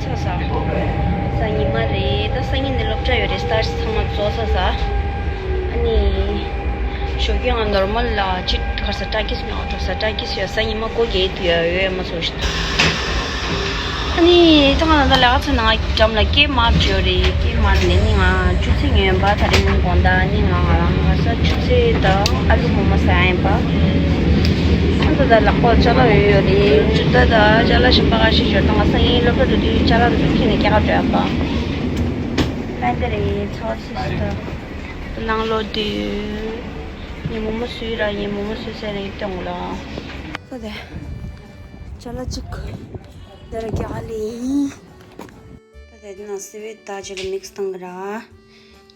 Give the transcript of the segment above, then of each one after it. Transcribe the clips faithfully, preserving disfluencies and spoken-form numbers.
ཚ་ས། སང་ཉིན་མ་རེད། ད་སང་ཉིན་ནས་སློབ་གྲྭ་ཡོད་རེད། སྟར་ཚང་མ་རྫོགས་ཚར་ས། ཨ་ནི། ཞོགས་ཀས་ང་ནོར་མལ་ལ་ཅིག་གར་ས་ཊ་ཀིས་མྱོང་འགྲོ་ས། ཊ་ཀིས་ཡོད། སང་ཉིན་མ་སྒོ་རྒྱག་ཡོད་ཡོད་མ་སོང་ཞིག་ཨ་ནི་ད་ང་ད་ལྟ་ལས་ཀ་ཚར་ནས་ང་འགྲམ་ལ་ཀེ་མར་ཊ་ཡོད་རེད། ཀེ་མར་ཊ་ནས་ནི་ང་ཆུ་ཚོད་ཉོས་པ། ད་རིང་དགོང་དག་ནི་ང་ང་རང་ང་ས་ཆུ་ཚོད་དང་ཨ་ལུ་མོག་མོག་ཟ་ཡིན་པ། ཨ་ད་ད་ལག་པ་ཅ་ལག་ཡོད་ཡོད་རེད། ཇུ་ཏ་ད་ཅ་ལག་གཞན་པ་ཁ་ཤས་ཡོད། ད་ང་སང་ཉིན་སློབ་གྲྭ་འགྲོ་དུས་ཅ་ལག་དེ་ཚོ་ཁྱེར་ནས་སྐྱེལ་ག་འགྲོ་ཡག་པ། ཕན་དེ་རེད། ཚོགས་སི་སི་ད་ནང་ལོགས་དུས་ངའི་མོག་མོག་བཟོས་ར། ངའི་མོག་མོག་བཟོས་ཟེར་ནས་སྟོན་གོ་ལ། ད་དེ་ཅ་ལག་གཅིག་འདི་ར་རྒྱག་ལེ་ཡིན། ད་དེ་ནང་སི་ཝིཊ་ད་ཅི་ལ་མིག་སི་བཏང་གི་ར།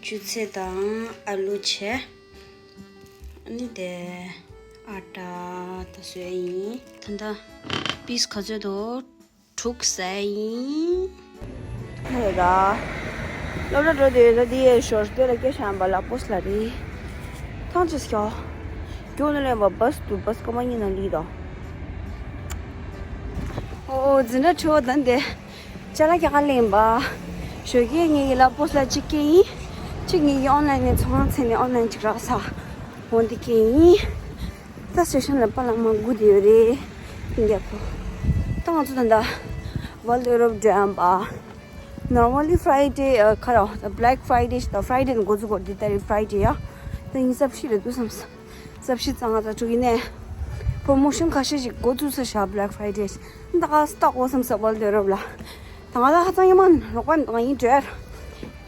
ཆུ་ཚོད་དང་ཨ་ལུ་བྱས། ཨ་ནི་དེ་ཨ་ཊ་ད་བཟོས་ཡིན། ད་ལྟ་པིས་ག་ཚོད་འདུག་དྲུག་ཟ་ཡིན། ཧེ་ར། སློབ་གྲྭ་འགྲོ་དུས་ད་འདི་ཡའི་ཞོར་སྟོད་ལ་སྐད་ཆ་ཡང་བ་ལ་པོས་ལ་རེད། ཐང་ཅིག་སྐྱོ། རྒྱུགས་ནས་ལེན་པ་བྷས་འདུག་བྷས་ཀོ་མ་གཉིས་ནང་ལི་དང་། ཨོ་འཛིན་གྲྭ་ཁྲི་བོ་དང་དེ། ཅ་ལག་རྒྱག་ག་ལེན་པ། ཞོགས་ཀས་ངེད་ཀྱི་ལ་པོས་ལ་གཅིག་སྐྱེལ་ཡིན། གཅིག་ངེད་ཀྱི་ཨོན་ལན་ནས་ཚོང་ཁང་ཚད་ནས་ཨོན་ལན་གཅིག་རག་ས། འོ་འདི་སྐྱེལ་ཡིན། ད་སི་ཊེ་ཤན་ལ་པཱ་ལགས་མ་སྒུག་བསྡད་ཡོད་རེད། ཨིན་རྒྱ་པོ། ད་ང་ཚོ་ད་ལྟ་ཝརལ་ཌི་ཡུ་རོབ་འགྲོ་ཡིན་པ། Normally Friday ཨ་ཁ་རོ་ད་Black Friday ཞིག་ད་Friday ནས་འགོ་འཛུགས་གོ། འདི་ད་རེས་Friday ཡ། ད་ཡིན་གཟའ་བཞི་རེད་འདུག་བསམ། གཟའ་བཞི་གཙང་ང་ད་དྲུག་ཡིན་ནས། པོ་རོ་མོ་ཤན་ཁ་ཤས་ཤིག་འགོ་བཙུགས་ས་ཤག Black Friday ཞིག་ད་ག་སི་ཊོག་འོ་བསམ་ས་ཝརལ་ཌི་ཡུ་རོབ་ལ། ད་ང་ད་ཧ་ཅང་ཡ་མ་རོགས་པ་ང་ཡིན་འདྲ།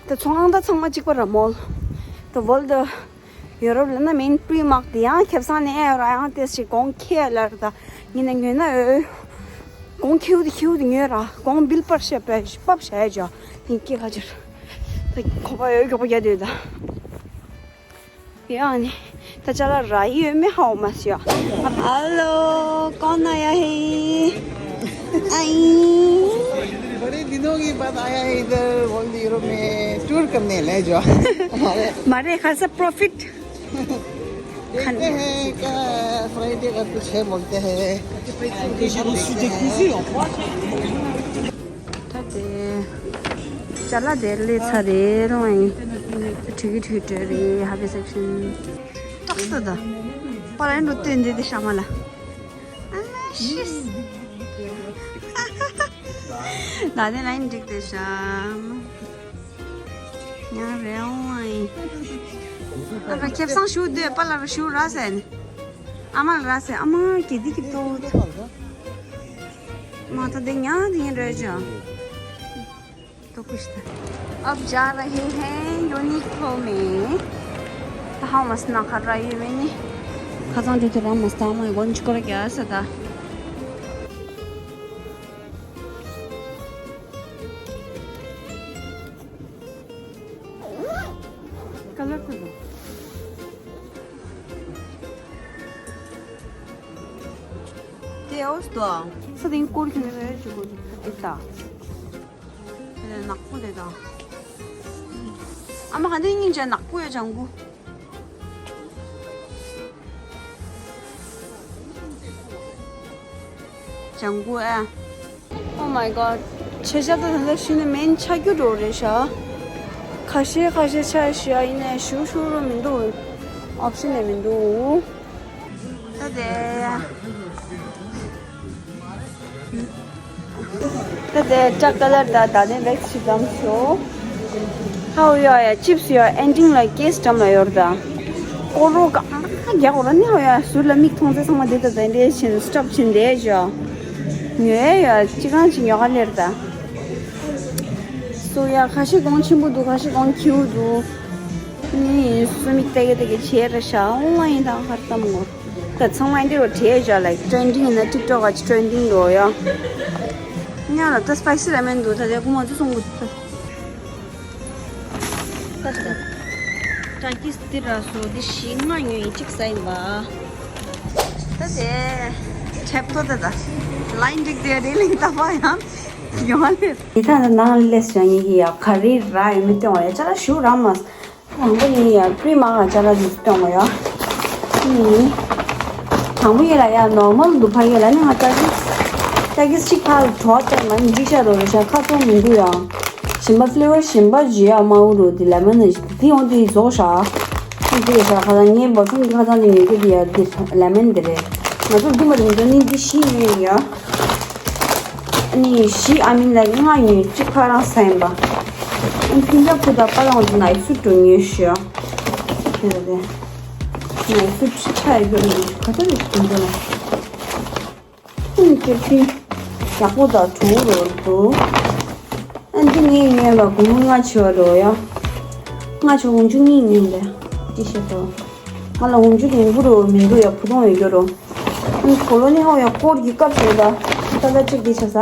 ད་ཚོང་ཁང་ད་ཚང་མ་གཅིག་པ་ར་མོལ། ད་ཝརལ་ཌི་ཡུ་རོབ་ལ་ན་མིན་པྲི་མག་དེ་ཡང་ཁེ་བཟང་ནས་ཨེ་ར་ཡང་ཏེ་ཞིག་གོང་ཁེ་ལ་ར་ད་ཉིན་ན་ཉོས་ན་འོ། གོང་ཁེའུ་དེ་ཁེའུ་དེ་ཉོས་ར་གོང་བིལ་པར་ཤ་པ་པབ་ཤ་ཡ་ཇ་དེ་སྐྱེ་ཁ་ཅིར། ད་ཁོ་པ་ཡོད་མགྱོགས་པོ་རྒྱ་དུས་ད། ཡང་ནི་ད་ཅ་ལག་ར་ཡི་ཡོད་མེད་ཧ་འོ་མ་སི་ཡ། हेलो, कौन आया है? आई। बड़े दिनों के बाद आया है इधर, वर्ल्ड यूरोप में टूर करने ले जो। हमारे मारे खासा प्रॉफिट। देखते हैं क्या, फ्राइडे का कुछ है बोलते हैं। ད་དེ་ཅ་ལག་དེ་ལས་ཚ་རེད་རུང་ཨེ་ཁྲིག་ཁྲིག་བྲོས་རེད། ཧ་པི་སེག་ཤན་ཏོག་ས་ད་པ་ར་འགྲོ་སྟོན་འདི་དེ་ཤ་མ་ལ། ཨ་ཤིས། ད་དེ་ལ་ཡིན་འགྲིག་དེ་ཤ་མ། ཉང་རེ་འོང་ཨེ། ཨ་ཕ་ཁེབས་སང་ཞུ་དེ་པ་ལ་ར་ཞུ་ར་ཟེར་ནི། ཨ་མ་ལ་ར་ཟེར། ཨ་མ་གི་དི་གི་ཏོ། མ་ད་དེ་ཉང་དེ་ཉན་རེ་ཅང་། तो कुछ था। अब जा रहे हैं यूनिक्लो में। ད་ཧ་མ་སི་ན་ཁ་ར་ཡོད་མེད་ནི། ཁ་སང་འགྲོ་དུས་ར་མ་སྟག་མ་གོན་ཆུ་ཀོ་ར་རྒྱ་ས་ད། ཀ་ལར་ཀུ་ལུ། དེ་འོ་སྟོ། ས་དེང་སྐོར་གྱི་ནི་རེ་ཅུ་གོ་ཨི་ད། དེ་ནག་པོ་དེ་དང་། ཨ་མ་ག་འདི་སྙིང་རྗེ་ནག་པོ་ཡོད་ལྗང་གུ། ལྗང་གུ་ཨ། Oh my god. ཆེ་ཆ་ད་ད་ལྟ་ཤི་ནི་མེན་ཆ་རྒྱུ་འགྲོ་རེད་ཤག་ཁ་ཤས་ཁ་ཤས་ཆ་ཤི་ཨ་ཡིན་ནའི་ཤུ་ཤུ་རུ་མི་འདུག་ཨོབ་ཤན་ནས་མི་འདུག་ད་དེ། ད་དེ་ཀྲག་ཀ་ལར་ད་ད་ནས་བེག་ཅིག་བསྡམས་སོ། ཧའོ་ཡ་ཡ་ཅིབས་ཡ་ཨེན་ཌིང་ལ་ཀེས་འགྲམ་ལ་ཡོར་ད། ཀོ་རོ་ག་རྒྱ་གོ་ར་ནི་ཧའོ་ཡ་ཟུར་ལ་མིག་མཐོང་ཚེ་ཚང་མ་དེ་ད་ད་འདྲེ་ཆིན་སྟོབ་ཆིན་དེ་ཇོ། ཉོ་ཡ་ཡ་ཅི་གང་ཅི་ཉོ་ག་ལེར་ད། སོ་ཡ་ཁ་ཤས་གོང་ཆེན་པོ་འདུག་ཁ་ཤས་གོང་ཁྱིའུ་འདུག་ནི་སུ་མིག་ཏེ་གེ་ཏེ་གེ་ཆེ་ར་ཤ་ཨོན་ལ་ཡིན་ད་ཧར་ཏམ་ངོ། ད་ཚང་མ་འདི་རུ་བྲིས་བཞག་ལ་ཊྲེན་ཌིང་ཡིན་ན་ཊིག་ཊོག་ག་ཅི་ཊྲེན་ཌིང་འགྲོ་ཡ། ཉ་ལ་ད་སི་པའི་སི་ར་མེན་འདུག་ད་དེ་རྐུ་མ་ཚོ་སོང་གི་ད། ད་ད་ད་ཀིས་ཏི་ར་སོ་འདི་ཞིག་ང་ཉོས་ཡིན་གཅིག་ཟ་ཡིན་པ། ད་དེ་ཁྲེབ་ཏོ་ད་ད་ལ་ཡིན་འགྲིག་དེ་རེ་ལིང་ད་པ་ཡང་ཡོང་ལེ། ཡི་ད་ད་ནང་ལེས་ཡང་ཡི་གི་ཡ་ག་རེ་ར་ཡོད་མི་སྟོན་བ་ཡ་ཅ་ལ་ཞུ་ར་མ། དང་པོ་ཡིན་ཡ་པྲི་མ་ག་ཅ་ལག་ཅིག་སྟོན་དགོས་ཡ། ཨུམ། དང་པོ་ཡིན་ལ་ཡ་ནོར་མལ་འདུག་ཕ་ཡེ་ལ་ནི་ང་ཅག་གི་ ཏ་གིས་གཅིག་ཕར་བྲོ་བ་སྟེར་མ་ནི་འགྲིག་ཤག་རོ་རེ་ཤག་ཁ་ཚོང་མི་འདུག་ཡ། གཞན་པ་ཕི་ལེ་བར་གཞན་པ་བརྗོད་ཡ་མ་འུ་རོ་དེ་ལེ་མོན་ནི་དེ་ཡོང་དེ་རྫོགས་ཤག་ཨ་དེ་རེ་ཤག་ཁ་ཚང་ངའི་བོ་ཧྥོན་གི་ཁ་ཚང་ནས་ཉོས་རྒྱུ་དེ་ཡ་དེ་ལེ་མོན་དེ་རེད། ང་ཚོ་རྒྱུ་མ་རེད་མི་འདུག་ནི་འདི་བཞི་ཉོས་ཡིན་ཡ། ཨ་ནི་བཞི་ཨ་མིན་ལ་ལྔ་ཉོས་གཅིག་ཁ་རང་ཟ་ཡིན་པ། ཨ་ཕིན་ཅག་ཁུ་དང་པ་ལང་དེ་ནའི་སུ་འགྲོ་ཉོས་ཤག་དེ་ལ་དེ་ནའི་སུ་ཆ་ཡི་རྒྱུ་ནི་ག་ཚོད་རེད་དེ་འདྲ་ལ། ཁྱེད་ཀྱིས་ཡག་པོ་དང་གྲོགས་རོགས་འདུག་ཨ་འདི་ངས་ཉོས་ལ་སྒོར་མོ་ལྔ་བྱེད་པ་རོགས་ཡ། ལྔ་བྱེད་འོང་ཆུ་གཉིས་ཉོས་ལ་ཅི་བྱེད་དོ། ང་ལ་འོང་ཆུ་ཉིན་བུ་རོ་མི་འདུག་ཡ། བུ་ཐོང་ཡོད་རྒྱུ་རོ། ཨ་གོ་ལོ་ནི་ཧོ་ཡ་སྐོར་གྱི་སྐབས་རེད་ད། ད་ལྟ་གཅིག་འདི་བྱ་ས། ད་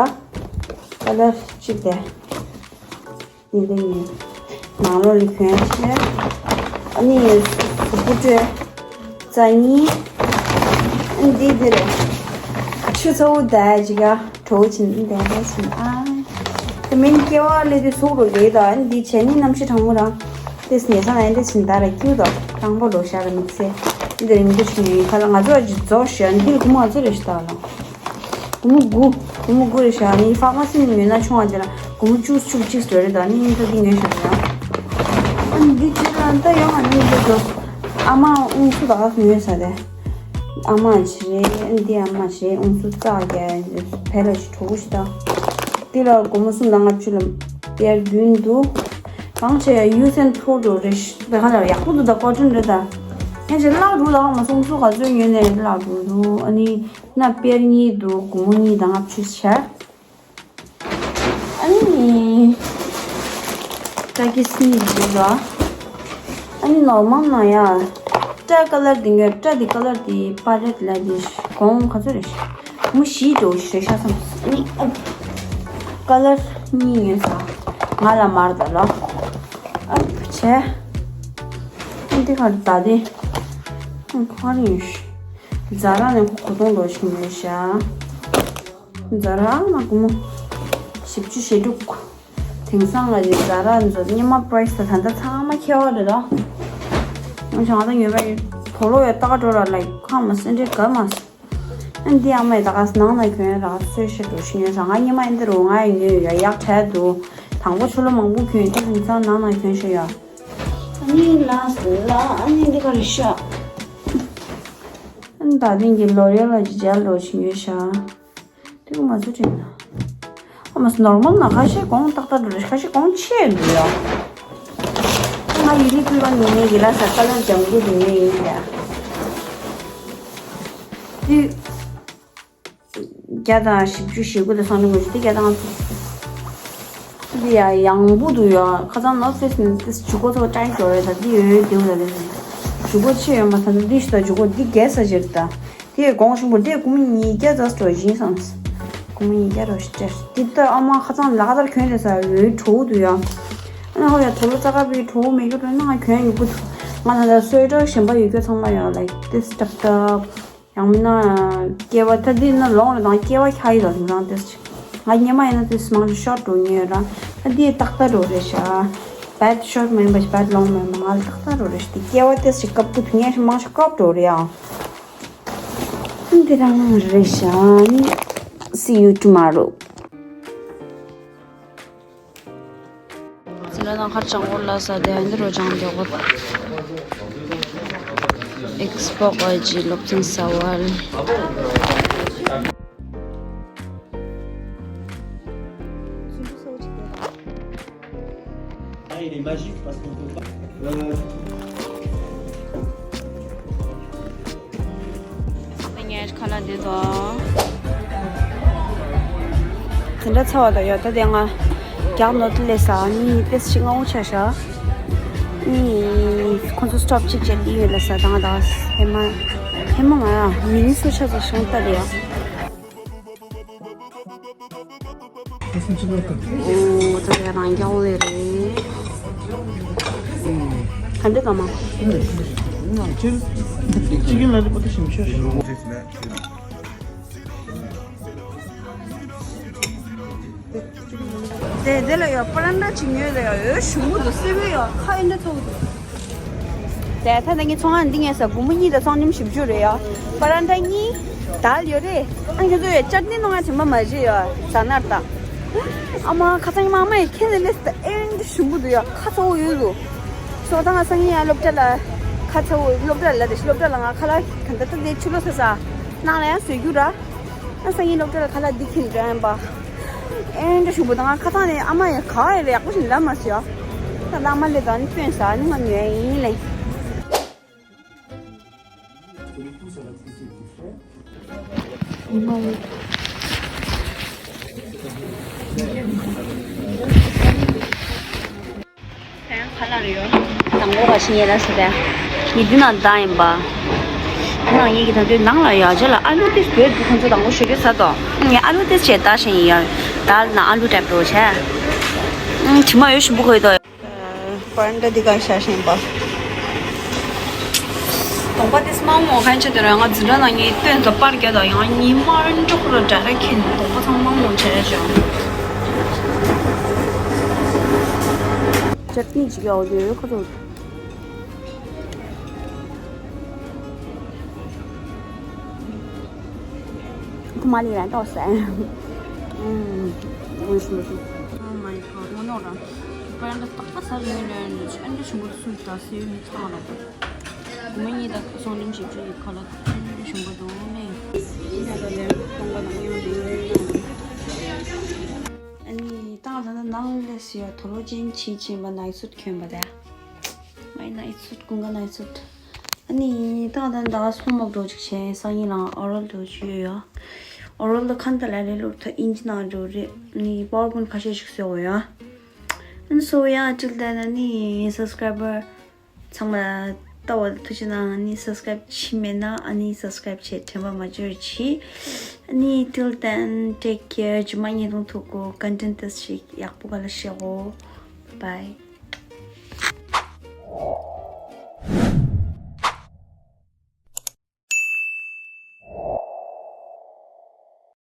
ལྟ་གཅིག་དེ། ཡིན་དེ་ཡིན། ནང་ལོགས་ལ་གྱོན་ཆས། ཨ་ནི་གཟུགས་པོ་སྤྲོད། རྩ་གཉིས། ཨ་ནི་འདི་འདི་རེད། ཆུ་ཚ་བོ་ད་ཅི་ག་གྲོགས་ཕྱིན་འདི་འདྲ་ཕྱིན་ཨ། དེ་མིན་སྐྱེ་བ་སླེབས་དུས་གཟུགས་རོ་ལེགས་དང་ཨ་ནི་འདི་བྱས་ནི་གནམ་གཤིས་གྲང་མོ་རང་། དེ་ཉལ་ས་ན་ཨ་འདི་ཕྱིན་ད་ར་སྐྱིད་དོ་གྲང་པོ་ལོ་ཤ་ར་མི་ཚེ། འདི་རིང་པོ་ཕྱིན་ཡིན་ཁ་ལ་ང་ཚོ་ཨ་ཅི་རྫོགས་ཤག་འདི་ལ་སྒོར་མོ་ཨ་ཚོ་རེ་ཞིག་བཏགས་ལ། སྒོར་མོ་དགུ། སྒོར་མོ་དགུ་རེད་ཤག་ནི་ཕར་མ་སི་ནས་ཉོས་ན་ཆུང་བ་དེ་ལ་སྒོར་མོ་བཅུ་བཅུ་གཅིག་ཟེར་རེད་ད། ནི་ཡིན་ད་འདི་ཉོས་ཤག་ཡ། ཨ་ནི་འདི་ཅི་ལ་ད་ཡོང་ང་ནི་འདི་ཚོ་ཨ་མ་ཨུང་ཚུ་ད་ག་ཉོས་ས་རེད། ཨ་མ་ཅི་རེད། ཨ་ནི་འདི་ཨ་མ་ཅི་རེད། ཨུང་ཚུ་རྩ་རྒྱ་བལ་ལ་ཅི་གྲོགས་པོ་ཞིག་ད། འདི་ལ་སྒོར་མོ་སུམ་དང་ལྔ་བཅུ་ལ་དེར་རྒྱུན་འདུག་གང་བྱས་ཡ་ཡུ་སེན་ཐོ་འགྲོ་རེད་ཤག་བེ་ག་ལ་ཡག་པོ་འདུག་ད་ཀོ་ཊོན་རེད་ད། ཡང་ཅི་ལག་འགྲོ་ད་ག་མ་སོང་ཚུ་ག་ཚོད་ཉོས་ནས་ལག་འགྲོ་འདུག་ཨ་ནི། ན་པེར་གཉིས་འདུག་སྒོར་མོ་གཉིས་དང་ལྔ་བཅུ་ཤར། ཨ་ནི། སྐྲ་གི་སི་ནི་འདུག་ལ། ཨ་ནི་ནོར་མལ་ན་ཡ། སྐྲ་ཀ་ལར་འདི་ཉོས། སྐྲ་འདི་ཀ་ལར་འདི་པ་རེད་ལ་འདི་གོང་ག་ཚོད་རེད། སྒོར་མོ་བཞི་འགྲོ་ཞེས་ཤ་ཚ། ཨ་ནི་ཨ། ཀ་ལར་གཉིས་ཉོས་ས། ང་ལ་མར་ད་ལ། ཨ་བྱས། ཨ་འདི་ག་ད་འདི། ཨ་ག་རེ་ཡོད་ཤག་ཛ་ར་ནས་གོ་གོ་ཐོང་འགྲོ་ཞིག་ཉོས་ཤག་ཛ་ར་ན་སྒོར་མོ་བཞི་བཅུ་ཞེ་དྲུག་དེང་སང་ང་ཅིག་ཛ་ར་ཚོ་སྔོན་མ་པ་རའི་སི་ད་ད་ལྟ་ཚང་མ་ཁྱད་པར་རེད་ལ། ང་ཆང་ད་ཉོས་པ་ཡིན་དོ་ལོ་ཡ་ཏག་འགྲོ་ར་ལ་ཁ་མ་སེ་འདྲེ་ག་མ་སེ། ཨ་འདི་ཨ་མ་ཡི་ད་ག་ནང་ན་གྱོན་ར་སོས་ཤེས་འགྲོ་ཤི་ཉོས་ས་ང་སྔོན་མ་ཡིན་ད་རུ་ང་ཡི་ཉོས་ཡ་ཡག་བྲལ་འདུག་དང་པོ་ཆུ་ལོ་མང་པོ་གྱོན་དེ་དེང་སང་ནང་ན་གྱོན་ཤེས་ཡ། ཨ་ནི་ལ་ལ་ཨ་ནི་འདི་ག་རེ་ཤག་ཨ་ནི་ད་ཐེངས་ཀྱི་ལོ་རེ་ལ་ཇི་ཇལ་ལོ་ཞིག་ཉོས་ཤག་དེ་ག་མ་ཚོ་དྲན་ན། ཨ་མ་སི་ནོར་མལ་ན་ཁ་ཤས་གོང་ཏག་ཏག་འགྲོ་རེད། ཁ་ཤས་གོང་ཆེ་འགྲོ་ཡ། ང་ཡི་ལི་ཕུལ་བ་ཉིན་ནས་ཡི་ལ་ས་ཀ་ལར་ལྗང་གུ་དེ་ཉོས་ཡིན་ཡ། དེ། བརྒྱ་དང་བཞི་བཅུ་ཞེ་དགུ་དེ་སང་ཉིན་དགོས་ཞུ་དེ་བརྒྱ་དང་ལྔ་བཅུ། འདི་ཡ་ཡང་བུ་འདུག་ཡ། ཁ་སང་ནོར་ཕེ་སི་ནས་དེ་ཇུ་གོ་ཚོ་ཀྲང་འགྲོ་རེད་ད། འདི་ཡོད་ཡོད་དེ་འུ་ལ་རེད། ཇུ་གོ་ཆེ་ཡོད་མ་ཚད་ན་འདི་ཞུ་ད་ཇུ་གོ་འདི་རྒྱལ་ས་ཇེར་ད། དེ་གོང་ཞིང་པོ་དེ་སྒོར་མོ་ཉིས་བརྒྱ་ཙམ་སྤྲོད་བཞིན་སོང་། སྒོར་མོ་ཉིས་བརྒྱ་རོ་ཞིག་སྤྲད། དེ་ལྟ་ཨ་མ་ཁ་སང་ལག་བསྟར་གྱོན་དེ་ས་འོད་གྲོགས་འདུག་ཡ། ཨ་ནི་ཧོ་ཡ་དོ་ལོ་ཙ་ག་པའི་གྲོགས་མེད་གི་རོ་ན་ང་གྱོན་ཡོད་གི་འདུག་ང་ད་ལྟ་སོས་ཀྲག་གཞན་པ་ཡོད་གི་ཚང་མ་ཡོད་ལ་དེ་སྟབ་སྟབ། ཡང་མིན་ན་སྐྱེ་བ་ད་འདི་ན་ལོང་རེ་དང་སྐྱེ་བ་ཁྱ་ཡི་ལ་དེང་སང་དེ་ང་སྙེ་མ་ཡིན་ན་དེ་མང་ཤོར་འགྲོ་ཉེ་ཡོད་ར། ད་འདི་ཏག་ཏག་འགྲོ་རེད་ཤག་བད་ཤོར་མིན་པ་ཞིག་བད་ལོང་མིན་པ་ང་ལ་ཏག་ཏག་འགྲོ་རེད་ཤག་དེ་སྐྱེ་བ་དེ་ཞིག་སྐབས་དུ་ཐུང་ངེ་ཞིག་མང་ཤོག་སྐབས་འགྲོ་རེད་ཨང་། འདི་རང་རེད་ཤག་ནི། See you tomorrow. སེམས་ལ་ནང་ཁར་ཅང་བོར་ལ་ས་དེ་འདི་རོ་ཅང་དེ་གོ། ཨེགས་པོ་ཨའི་ཇི་སློབ་ཚན་ས་བལ། Ah, il est magique parce qu'on peut pas. Euh, ངས་ཁ་ལག་འདི་དང་། དེ་འདྲ་ཚ་བ་དང་ཡོད་ད་དེ་ང་རྒྱག་ནོར་དེ་ལས་ས་ནི་ཏེས་ཤིག་ང་འུ་ཆ་ཤ་ནི་ཁོང་ཚོ་སི་ཊོབ་གཅིག་བྱས་འདི་ཡོད་ལ་ས་དང་ད་ཧེ་མ་ཧེ་མ་ང་ཡ་མི་ནི་སུ་ཆ་ཚ་ཤང་ལྟ་རེད་ཡ། ཨོ་ད་ཡ་རང་རྒྱག་ལེ་རེད། ག་འདྲ་ག་མ། ཅི་གིན་ལ་ལི་པོ་ཏི་ཞིམ་ཤོས་ཤོས། དེ་དེ་ལ་ཡ་པ་རན་ཏྲ་ཅིག་ཉོས་ལ་ཡ་འོད་ཞུ་མུ་དུ་སེ་བའི་ཡ་ཁ་ཨེ་འདྲ་ཚོགས་འདུག་དེ་ཐ་ན་ངའི་ཚོང་ཁང་འདི་ངས་ས་སྒོར་མོ་གཉིས་དང་ཚོང་ཉམས་ཞིབ་འཇུག་རེད་ཡ། པ་རན་ཏྲ་གཉིས་དལ་ཡོད་རེད། ཨ་ཁྱོད་ཚོ་ཡ་ཅར་ནི་ནང་ཡ་དྲན་པ་མ་བརྗེད་ཡ་ཟ་ནར་ད། ཨ་མ་ཁ་སང་ཉི་མ་ཨ་མ་ཡི་ཁྱེད་ནས་ལས་ད་ཨེ་འདྲ་ཞིམ་པོ་འདུག་ཡ། ཁ་ཚ་བོ་ཡོད་ལུ། སོ་ད་ང་སང་ཉིན་ཡ་སློབ་གྲྭ་ལ་ཁ་ཚ་བོ་སློབ་གྲྭ་ལ་དེ་སློབ་གྲྭ་ལ་ང་ཁ་ལག་ག་འདྲ་ད་དེ་ཆུ་ལོ་ས་ས་ནང་ལ་ཡང་བཟོས་རྒྱུ་ར། ང་སང་ཉིན་སློབ་གྲྭ་ལ་ཁ་ལག་འདི་ཁྱེར་འགྲོ་ཡིན་པ། ཨེ་འདྲ་ཞིམ་པོ་ད་ང་ཁ་སང་ནས་ཨ་མ་ཡ་ག་ཡ་ལ་ཡག་པོ་ཞིག་ལབ་མ་སོང་ཡ། ད་ལ་མ་ལས་ད་ནི་སྟོན་ས་ནི་ང་ཉོས་ཡིན་ལེ། དང་པོ་ར་ཤི་ཉེ་ར་སི་པས། ངས་འདི་ནང་བཏང་ཡིན་པ། འདི་ནང་ངེད་ཀྱི་ད་དུས་ནང་ལ་ཡ་ཅེ་ལ་ཨ་ལུ་ཏིས་བོད་དུ་ཁོང་ཚོ་དང་པོ་ཞོ་གི་ཟ་དོ། ངས་ཨ་ལུ་ཏིས་བྱས་ད་ཤེས་ཡིན་ཡ། ད་ནང་ཨ་ལུ་ཏེབ་རོ་བྱས། དྲི་མ་ཡོད་ཞིམ་པོ་གོ་ཡི་དོ། པར་འདྲ་འདི་ག་ཤ་ཞེན་པ། གདོང་པ་དེ་སྣང་མོ་གན་ཆེ་དེ་ར་ང་འཛིན་གྲྭ་ནང་ངའི་སྟོན་དུ་པར་རྒྱག་དང་ཡང་ཉི་མར་འགྲོ་ཁོ་ར་འདྲ་ར་ཁྱེད་གདོང་པ་ཚང་སྣང་མོ་བྱས་ར་བྱུང་། ཅར་ནི་ཅིག་ཡོད་ཡོད་ཁོ་ཚོ། ཁོ་མ་ལི་ར་ཏོག་ས། ཨུམ། ཨུམ། Oh my god ངོ་ནོ་ར། པར་འདི་ཏག་ཏག་ས་རེ་རེ་རེ་ཨན་འདྲ་ཆུང་གུ་སུ་ད་སེ་མི་ཚང་ར། ངོ་གཉིས་ད་སོང་ལིམ་ཞིབ་ཅིག་ཁ་ལ་ཨན་འདྲ་ཆུང་གུ་འདུག་ནས། ཡ་ད་ལེ་ཏོང་ག་ནང་ཡོང་རེ་ཡོང་ཡོང་། ཨ་ནི་ཏང་ད་ན་ནང་ལས་ཡ་དོ་རོ་ཅན་ཆི་ཆེན་པ་ནའི་སུད་གྱོན་པ་ད། My night suit ཀུན་དགའ་night suit ཨ་ནི་ཏང་ད་ན་ད་སོང་མོག་འགྲོ་ཅིག་བྱས་སང་ཉིན་ལ་ཨོ་རལ་འགྲོ་ཅིག་ཡོད་ཡ། ཨོ་རལ་ད་ཁན་ད་ལ་ལེ་ལོར་ད་ཨིན་ཇི་ནང་འགྲོ་རེད། ཨ་ནི་པ་ཝར་པོའིན་ཁ་ཤས་ཤིག་བཟོ་འོ་ཡ། ཨ་ནི་སོ་ཡ་ཏིལ་ད་ན་ནི་སབ་སི་ཀ་རའི་བར་ཚང་མ་ལ་ལྟ་བ་ཐུགས་རྗེ་གནང་། ཨ་ནི་སབ་སི་ཀ་རའིབ་བྱས་མེད་ན་ཨ་ནི་སབ་སི་ཀ་རའིབ་བྱས་དྲན་པ་མ་བརྗེད་རོགས་གྱིས། ཨ་ནི་till then take care. རྗེས་མ་ཉིན་གུང་ཐུག་གོ་ཀོན་ཊེན་ཊི་ཞིག་ཡག་པོ་ག་ལ་ཤེས་གོ། Bye.